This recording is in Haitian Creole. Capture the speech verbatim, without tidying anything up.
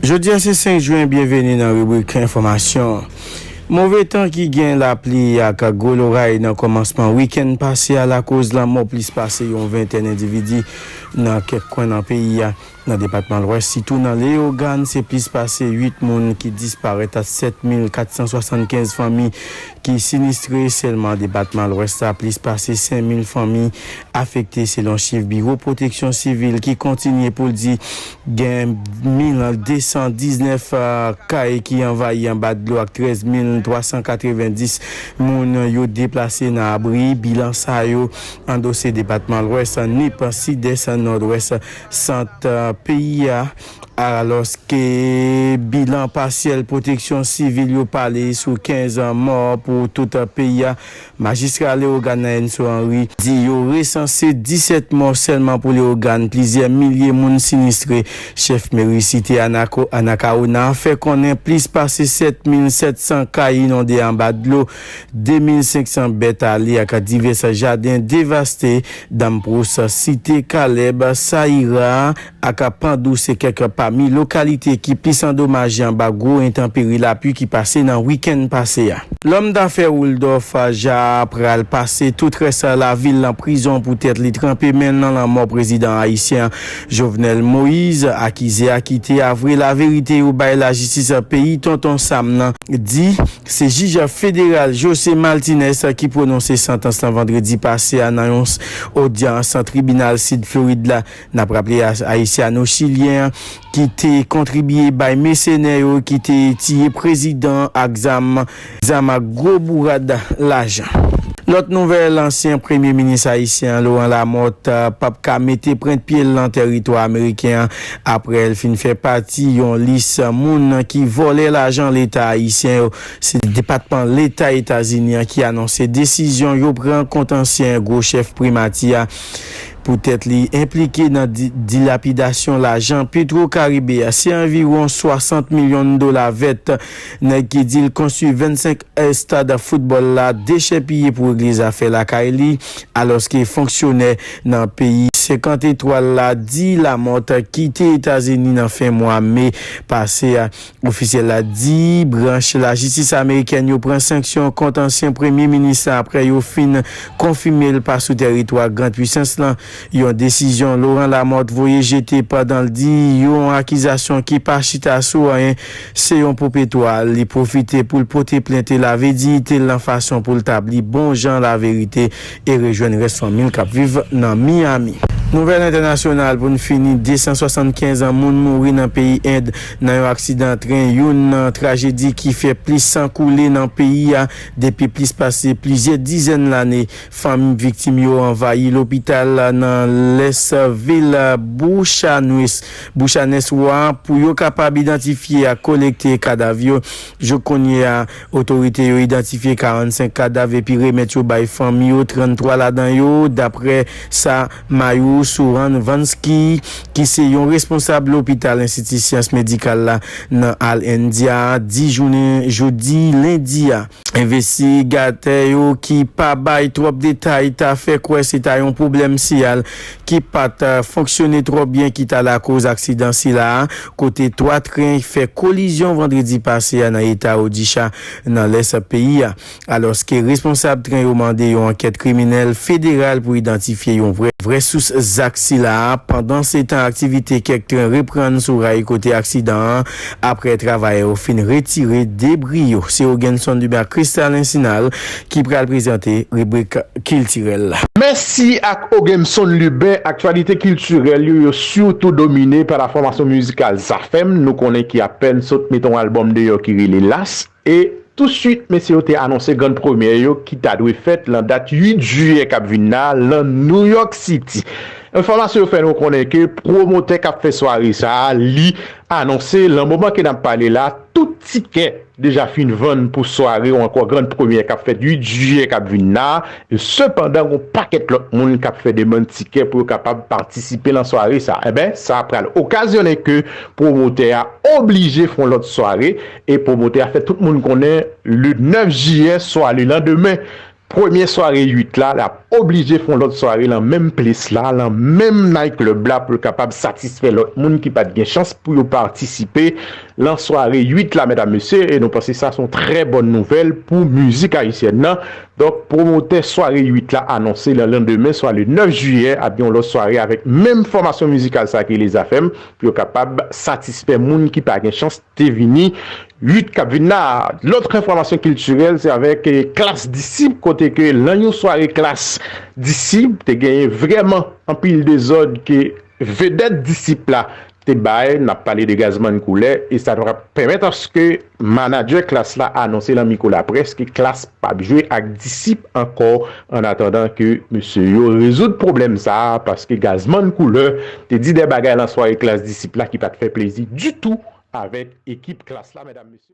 Jodi a se senk jen, byenveni nan ribrik enfòmasyon. Move tan ki gen lapli ak gwo loray nan kòmansman wikenn pase a lakoz lanmò plis pase yon ventèn endividi nan kèk kwen nan peyi a. Nan depatman Lwès, sitou nan Leyogàn, se plis pase uit moun ki disparèt ak sèt mil kat san swasannkenz fanmi ki sinistre. Sèlman depatman Lwès la, plis pase senk mil fanmi afekte, selon chif Biwo Pwoteksyon Sivil, ki kontinye pou l di gen mil de san diznèf, ah, kay ki anvayi anba dlo ak trèz mil twa san katrevenndis moun yo deplase nan abri. Bilan sa yo andose depatman Lwès, Nip, Sidès, Nòdwès, Sant, ah, peyi a. Alòske bilan pasyèl Pwoteksyon Sivil yo pale sou kenz mò pou tout peyi a. Majistra Leyogàn nan Enso Henry di yo resanse disèt mò sèlman pou Leyogàn, plizyè milye moun sinistre. Chèf meri site Anako-, Anacaona fè konnen plis pase sèt mil sèt san kay inonde anba dlo, de mil senk san bèt ale ak divès jaden devaste. Damprousse, Site Kalèb, Sayira, ak Pandou se kèk pami lokalite ki plis andomaje anba gwo entanperi lapli ki pase nan wikenn pase a. Lòm dafè Wooldorf Jaar pral pase tout rès lavil nan prizon poutèt li tranpe men l nan lanmò prezidan ayisyen Jovenel Moïse, akize a ki te avwe laverite yo bay lajistis peyi Tonton Sam nan, di se jij federal José Martinez ki pwononse santans lan vandredi pase a nan yon s-, odyans tribinal Sid Florid la. N ap raple a-, Ayisyano-Chilyen an ki te kontribye bay mèsenè yo ki te tiye prezidan ak zam, zam ak gwo bourad lajan. Lòt nouvèl, ansyen premye minis ayisyen an, Laurent Lamothe, p ap ka mete pwent pye l nan tèritwa ameriken an apre l fin fè pati yon lis moun ki vòlè lajan leta ayisyen yo. Se Depatman Leta Etazini an ki anonse desizyon yo pran kont ansyen gwo chèf primati a poutèt li enplike nan di-, dilapidasyon lajan Petro Caribe a. Se anviwon swasant milyon dola vèt nèg ki di l konstwi vennsenk estad foutbòl la dechèpiye pou regle zafè lakay li, alòske fonksyonè nan peyi senkant etwal la di Lamothe kite Etazini nan fen mwa me pase a. Ofisyèl la di branch lajistis amerikèn yo pran sanksyon kont ansyen premye minis la apre yo fin konfime l pa sou tèritwa gran pwisans lan. Yon desizyon Laurent Lamothe voye jete pandan l di yon akizasyon ki pa chita sou anyen, se yon popetwa. Li pwofite pou l pote plent e lave diyite l nan fason pou l tabli bon jan laverite e rejwenn rès fanmi l k ap viv nan Miami. Nouvèl entènasyonal pou n fini, de san swasannkenz moun mouri nan peyi End nan yon aksidan tren, youn nan trajedi ki fè plis san koule nan peyi a depi plis pase plizyè dizèn lane. Fanmi viktim yo anvayi lopital nan lès vil Bouchanes-, Bouchaneswa pou yo kapab idantifye ak kolekte kadav yo. Jouk kounye a, otorite yo idantifye karannsenk kadav epi remèt yo bay fanmi yo, tranntwa ladan yo, dapre sa Mayou Souranvanski, ki se yon responsab lopital Enstiti Syans Medikal la nan Al India, di jounen jodi lendi a. Envestigatè yo ki pa bay twòp detay ta fè kwè se ta yon pwoblèm siyal ki pa t, eh, fonksyone twò byen ki ta lakoz aksidan sila a, kote twa tren fè kolizyon vandredi pase a nan eta Odisha, nan lès peyi a. Alòske responsab tren yo mande yon ankèt kriminèl federal pou idantifye yon vrè, vrè sous zak sila a. Pandansetan, aktivite kèk tren reprann sou ray kote aksidan an, apre travayè yo fin retire debri yo. Se Ogenson Dube ak Kristalin Sinal ki pral prezante ribrik kiltirèl la. Mèsi ak Ogenson Lubin. Aktyalite kiltirèl yo, yo sitou domine pa la fòmasyon mizikal Zafèm, nou konnen ki apèn sot mete yon albòm deyò ki rele Las. E touswit, mesye yo te anonse grann premyè yo ki ta dwe fèt lan dat uit jiyè k ap vin la, lan New York City. Enfòmasyon yo fè nou konnen ke pwomotè k ap fè sware sa a, li anonse, lan moman ke n ap pale la, tout tikè deja fin vann pou sware ou ankò grann premyè k ap fèt uit jiyè k ap vin la. E sepandan, gon pakèt lòt moun k ap fè demann tikè pou yo kapab patisipe lan sware sa. Enben, sa pral okazyonnen ke pwomotè a oblije fè yon lòt sware, e pwomotè a fè tout moun konnen le nèf jiyè, swa le landemen, premyè sware uit la, l ap oblije fè yon lòt sware lan menm ples la, lan menm night club la, pou l kapab satisfè lòt moun ki pa t gen chans pou yo patisipe lan sware uit la, medam, mesye, e nou panse sa se yon trè bòn nouvèl pou mizik ayisyèn nan. Donk, pwomotè sware uit la anonse le landemen, swa le nèf jiyè, ap gen yon lòt sware avèk menm fòmasyon mizikal sa ki Lezafèm, pou yo kapab satisfè moun ki pa gen chans te vini uit k ap vin la. Lòt enfòmasyon kiltirèl, se avèk eh, Klas Disip, kote ke lan yon sware Klas Disip, te genyen vrèman anpil dezòd ke vedèt Disip la te bay, n ap pale de Gazman Koulè, e sa t ap pèmèt aske manadjè Klas la anonse lan mikwo laprès ke Klas p ap jwe ak Disip ankò, an atandan ke mesye yo rezoud pwoblèm sa a, paske Gazman Koulè te di de bagay lan sware Klas Disip la ki pa t fè plezi ditou avèk ekip Klas la, medam, mesye.